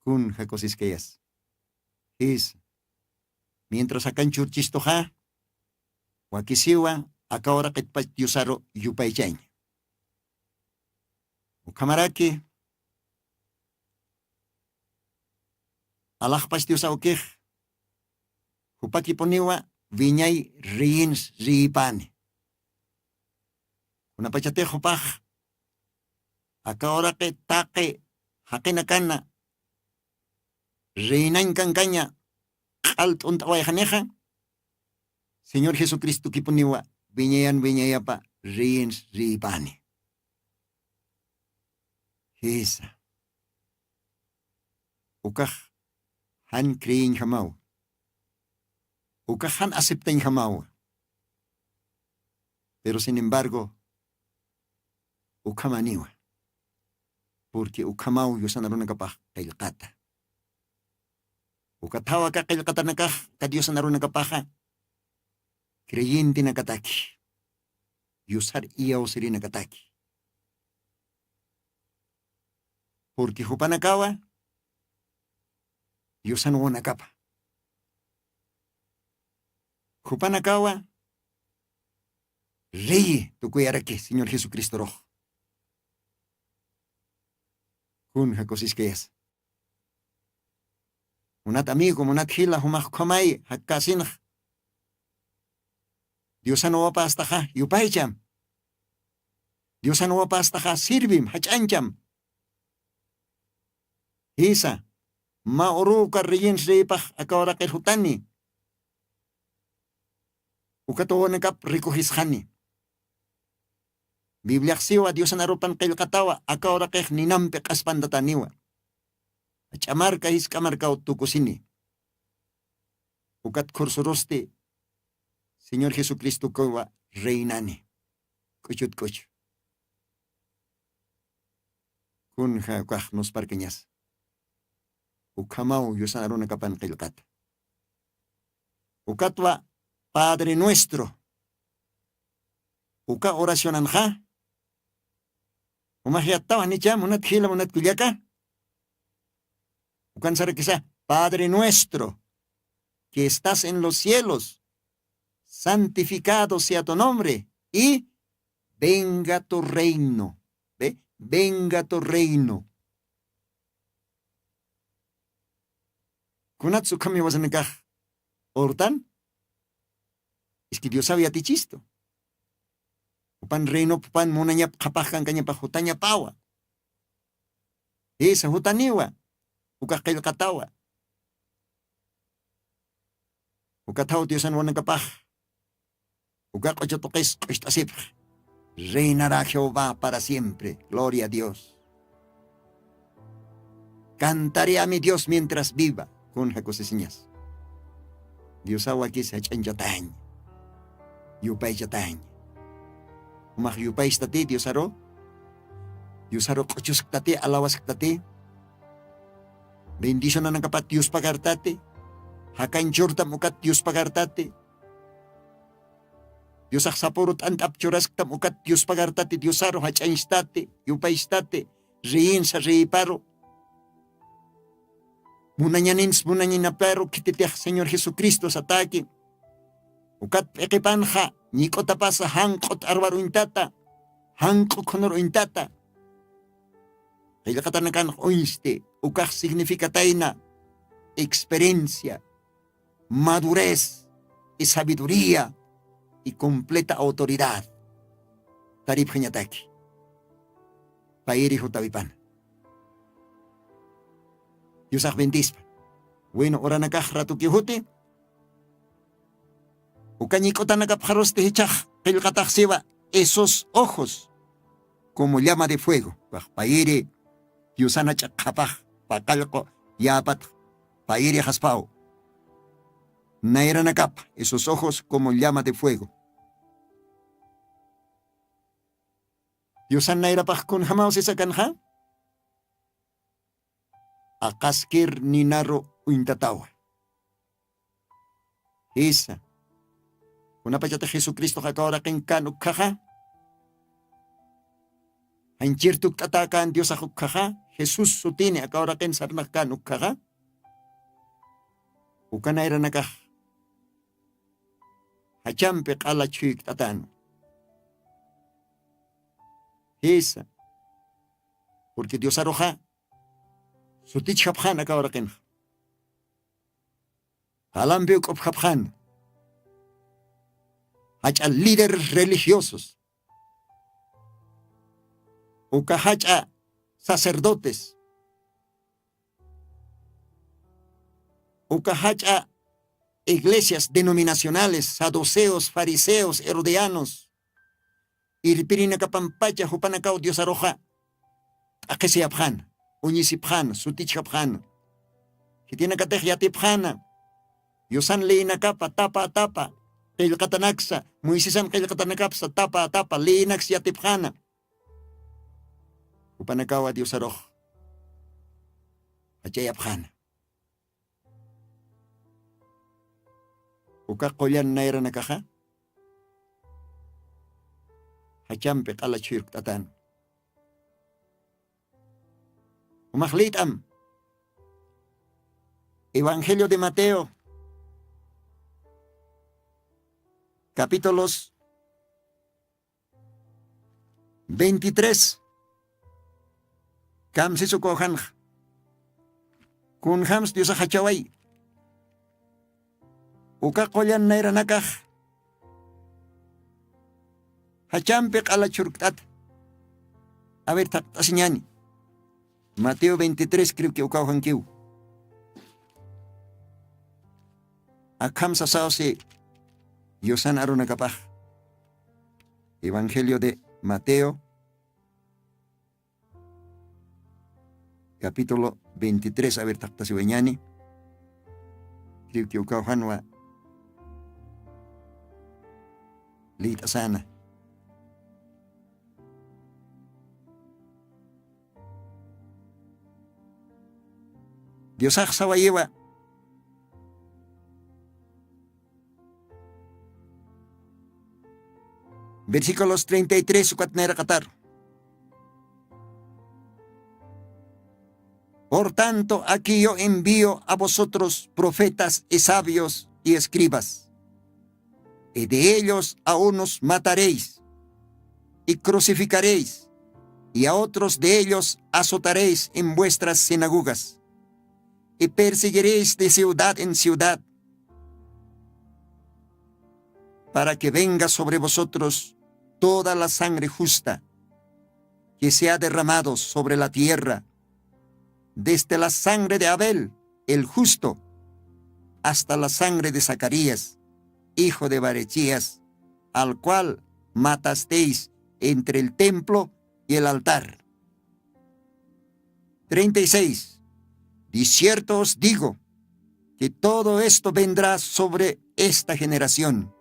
Kunja kusiskayas. Jisa. Mientras akan churchistuxa wakisiwa aka uraqitpach diosaru yupaychaña. Ukhamaraki alaxpach dios awkix jupakipuniwa wiñay riyins riyipani. Kunapachatix jupax aka uraqi taqi jaqinakana reynañ kankaña q'al t'unt'awayxanixa señor jesucristokipuniwa wiñayan wiñayapa reyins reypani. Jisa. Ukax jan creyeñjamawa. Ukax jan aceptañjamawa. Pero sin embargo ukhamaniwa. Purqui ukhamaw yusanarunakapax qillqata. Ukathawa ka qillqatanakax ka diosanarunakapaxa creyentenakataki yusar iyawsirinakataki. Purqui jupanakawa yusanwanakapa jupanakawa reyi tukuyaraki señor jesucristorux. Kunja kusiskayas. Munat amigo munat jila jumax ukhamay jakkasinx. Diosan wapastaxa yupaycham. Diosan wapastaxa sirvim jach'ancham. Jisa. Ma uruka reyins reypax aka uraqir jutani. Ukatuwanakap rikujisxani. Bibliaxsiwa diosan arupan qillqatawa aka uraqix ninampi q'aspantataniwa. Jach'amarka jisk'amarkaw tukusini. Ukat khursurusti señor jesucristokuwa reinani. K'uchut k'uchu. Kunja ukax nusparkañasa. Ukhamaw yusan arunakapan qillqata. Ukatwa padre nuestro uka oracionanxa umaxyattawa nicha munat jila munat kullaka. Ukan sarakisa padre nuestro que estás en los cielos, santificado sea tu nombre y venga tu reino. Ve, venga tu reino. Kunatsa ukham iwasanakax urtan? Iski diosaw yatichistu. Upan reinop upan munañap qhapax kankañapax jutañapawa. Jisa jutaniwa. Ukax qillqatawa. Ukathaw diosan wanakapax uka q'uchu tuqis q'ucht'asipx. Reinarä jehová para siempre. Gloria a dios. Cantaré a mi dios mientras viva. Kun jakusisiñas? Diosaw wakis jach'añchatañ. Yupaychatañ. Umax yupaystati diosaru? Diosaru q'uchusktati alawasktati? Bendicionanakapat diospagartati? Jakañchurtam ukat diospagartati? Diosax sapuru t'ant'ap churasktam ukat diospagartati diosaru jach'añchtati yupaystati? Riyinsa riyiparu munañanins munañinaparu khititix señor jesucristo sataki. Ukat p'iqipanxa ñik'utapasa janq'u t'arwar uñtata janq'u khunur uñtata. Qillqatanakanx uñsti ukax significatayna experiencia, madurez y sabiduría y completa autoridad. Taripxañataki payiri jutawipana. Yusax bendispa. Wino uranakax ratukiw juti uka ñik'utanakapxarusti jichhax qillqataxsiwa esos ojos como llama de fuego. Pax payiri yusana ch'aqhapax paqallqu yäpatx payiri jaspaw. Nayranakapa esos ojos como llama de fuego. Diosan nayrapax kunjamaw sisakanxa? Aqaskir ninaru uñtatawa. Jisa, kunapachatix jesucristox aka uraqin kan ukkhaxa, janchir tukt'atäkän diosax ukkhaxa, jesús sutini aka uraqin sarnax kan ukkhaxa, uka nayranakax jachampi q'ala chhuykt'atäna. Jisa, purqui diosaruxa sutichjapxan aka uraqinxa, qalampi uk'upjapxan, jach'a líderes religiosos, uka jach'a sacerdotes, uka jach'a iglesias denominacionales, saduceos, fariseos, herodianos, irpirinakapampacha jupanakaw diosaruxa t'aqhisiyapxana, uñisipxana, sutichjapxana. Khitinakatix yatipxana diosan leyinakapa tapa tapa qillqatanaksa, moisesan qillqatanakapsa tapa tapa leyinaksa yatipxana. Jupanakawa diosarux jachayapxana. Uka qullan nayranakaxa jachampi q'ala chhuyurkt'atan. Umax liyt'am evangelio de mateo, capítulos veintitrés. Kamsisukawjanxa kunjams diosax jachaway uka qullan nayranakax jachampi q'ala chhurkt'ata. A ver thaqt'asiñani. Mateo veintitrés creo que ukawjankiw. Akham sasawsi yusan arunakapax. Evangelio de mateo, capítulo veintitrés a ver thaqtasiwañani. Creo que ukawjanwa liyt'asana. Diosax sawayiwa versículos treinta y tres ukatnayra qatar. Por tanto aquí yo envío a vosotros profetas y sabios y escribas, y de ellos a unos mataréis y crucificaréis, y a otros de ellos azotaréis en vuestras sinagogas, y perseguiréis de ciudad en ciudad, para que venga sobre vosotros toda la sangre justa que se ha derramado sobre la tierra, desde la sangre de Abel, el justo, hasta la sangre de Zacarías, hijo de Barechías, al cual matasteis entre el templo y el altar. Treinta y seis. De cierto os digo que todo esto vendrá sobre esta generación.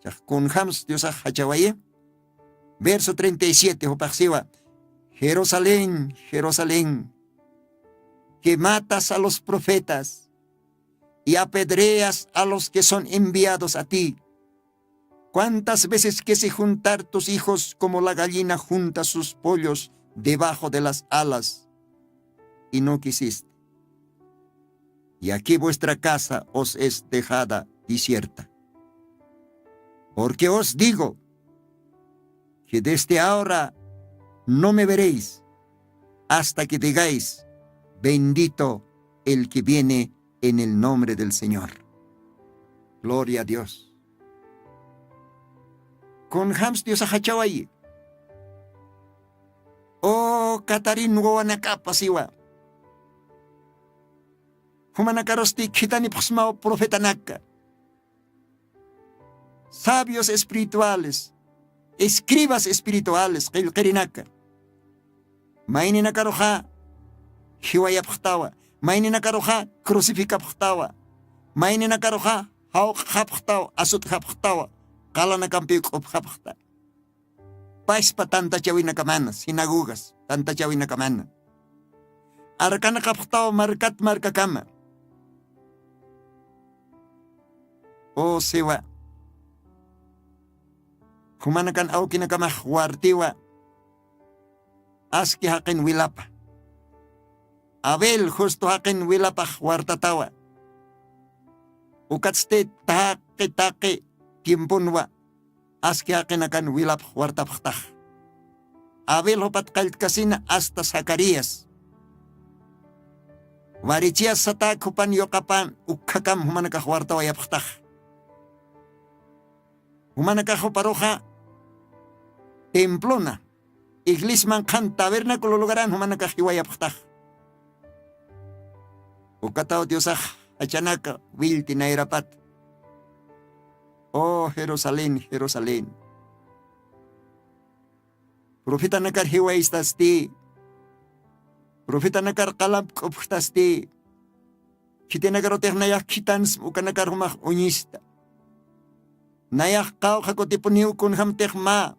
Chax kunjams diosax jachawayi. Verso treinta y siete jupaxsiwa: Jerusalén, Jerusalén, que matas a los profetas y apedreas a los que son enviados a ti, cuántas veces quise juntar tus hijos como la gallina junta sus pollos debajo de las alas, y no quisiste. Y aquí vuestra casa os es dejada desierta. Porque os digo que desde ahora no me veréis hasta que digáis: Bendito el que viene en el nombre del Señor. Gloria a Dios. Kunjams diosax jachawayi. O katarin wawanakapa siwa, jumanakarusti khitanipxsmaw profetanaka, sabios espirituales, escribas espirituales qillqirinaka. Mayninakaruxa jiwayapxtawa, mayninakaruxa crucificapxtawa, mayninakaruxa jawq'xapxtawa, asutxapxtawa, qalanakampiw k'upxapxta. paspa tantachawinakamana, sinagogas tantachawinakamana. Arkanaqapxtaw markat markakama. O siwa, jumanakan awkinakamax wartiwa aski jaqin wilapa. Abel justo jaqin wilapax wartatawa. Ukatsti taqi taqi tiemponwa aski jaqinakan wilapx wartapxtax. Abel jupat qalltkasina asta zacarías. Warichiyas satäk jupan yuqapan ukkhakam jumanakax wartawayapxtax. Jumanakax juparuxa templona, iglesman qhan tabernaculo lugaran jumanakax jiwayapxtax. Ukataw diosax jachanaka willti nayrapat. O jerusalén jerusalén, profetanakar jiwaystasti, profetanakar qalamp k'upjtasti, khitinakarutix nayax khitansm ukanakar jumax uñista. Nayax qawqha kutipuniw kunjämtix mä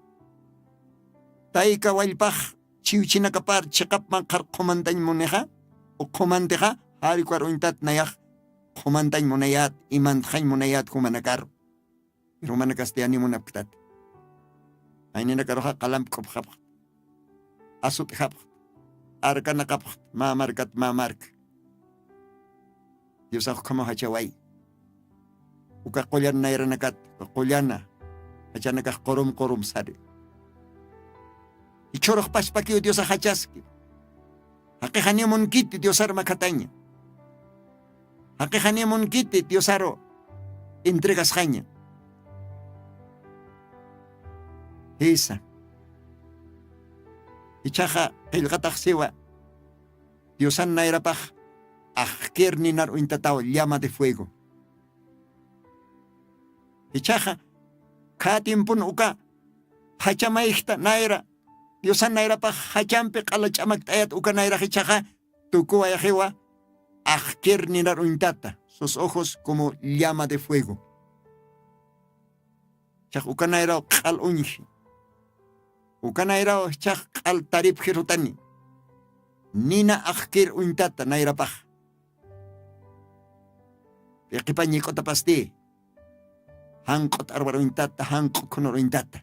tayka wallpax chiwchinakapar chiqapman qhar qhumantañ munixa, uqhumantixa jarikar uñtat nayax qhumantañ munayät, imantxañ munayät jumanakaru. Pero jumanakasti animunapktat. Jaynanakaruxa qalamp k'upxapxt, asut'japxt, arkanaqapxt mä markat mä mark. Diosax ukhamaw jachaway. Uka qullan nayranakat, uka qullana jachanakax qurum qurum sari. Jichhurux paspakiw diosax jachaski. Jaqixaniw munkiti diosar makhataña. Jaqixaniw munkiti diosaru entregasxaña. Jisa. Jichhaxa qillqataxsiwa diosan nayrapax ajkir ninar uñtataw llama de fuego. Jichhaxa khatimpun uka jachamayjta nayra diosan nayrapax jachampi q'ala ch'amakt'ayat uka nayrax jichhaxa tukuwayaxiwa ajkir ninar uñtata sus ojos como llama de fuego. Jichhax uka nayraw q'al uñji. Uka nayraw jichhax q'al taripjir jutani. Nina ajkir uñtata nayrapax. P'iqipa ñik'utapasti janq'u t'arwar uñtata janq'u khunur uñtata.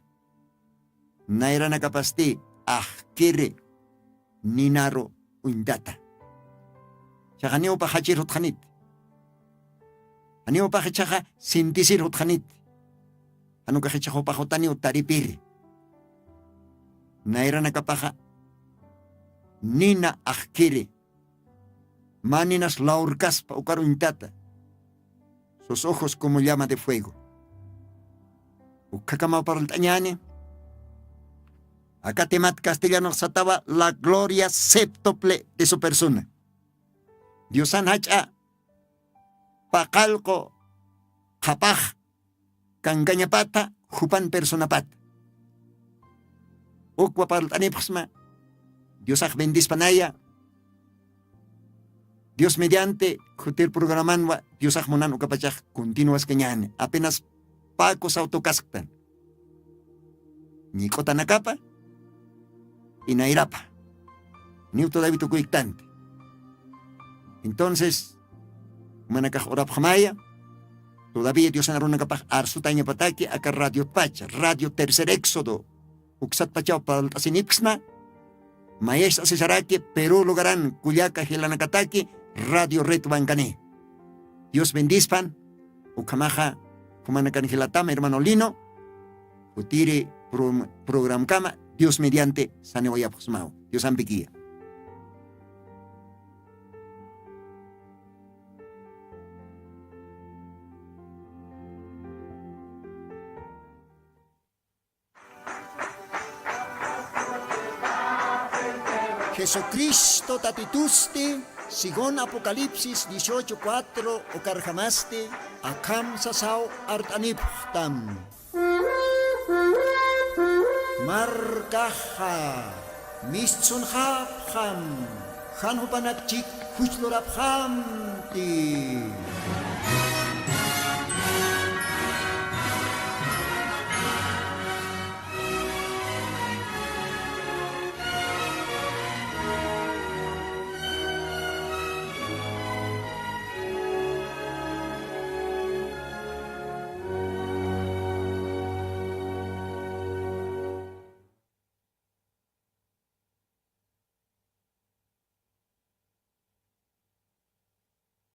Nayranakapasti ajkiri ninaru uñtata. Chaxa niwpax jachir jutxanit. Janiwpax ichaxa sintisir jutxanit. Janukax ichax jupax jutaniw taripiri. Nayranakapaxa nina ajkiri mä ninas lawrkaspa ukar uñtata. Sus ojos como llama de fuego. Ukkhakamaw parlt'añäni. Aka temat castellanox satawa la gloria septople de su persona. Diosan jach'a paqallqu qhapax kankañapata jupan personapata. Ukwa parlt'anipxsma. Diosax bendispanaya. Dios mediante khutir programanwa diosax munan ukapachax continuwaskañäni apenas paku sawtukasktan. Ñik'utanakapa inayrapa niw todavía tukuyktanta. Entonces manakax urapxmaya todavía diosan arunakapax arsutañapataki aka radiotpacha radio tercer éxodo uksatpachaw parlt'asinipksna. Mayastasisaraki perú lugaran kullaka jilanakataki radio redwankani. Dios bendispan. Ukhamaxa jumanakan jilatam hermano lino jutiri programkama dios mediante saniwayapxsmaw. Diosampikiya. Jesucristo tatitusti según apocalipsis dieciocho cuatro ukarjamasti akham sasaw art'anipxtam. Markaxa mistsunxapxam jan jupanak chik juchlurapxamti.